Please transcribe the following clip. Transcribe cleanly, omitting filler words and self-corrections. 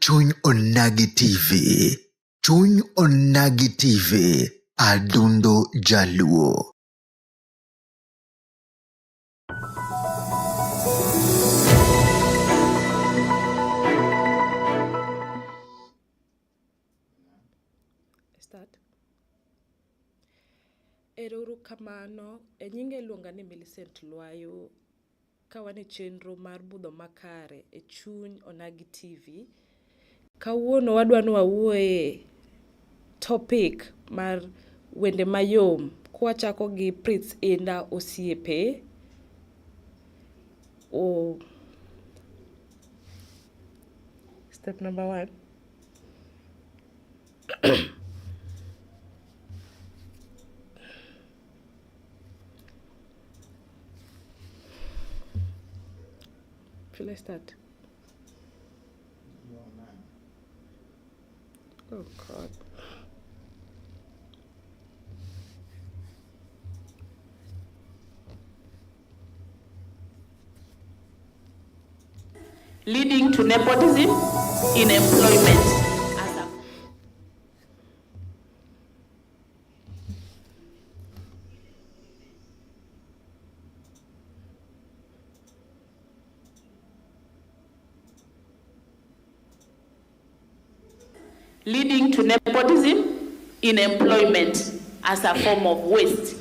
Chuny Onagi TV. Chuny Onagi TV. Adundo Jaluo. Start. Ero uru kamano, e nyinga iluonga ni Millicent Lwayo ka wan e chenro mar budho makare e chuny Onagi TV. Kawuono wadwa ni wawuoye topic mar wende mayom kwachako gi Prince Indah Osiepe. O step number one. Should I start? Oh God. Leading to nepotism in employment as a leading to nepotism in employment as a form of waste.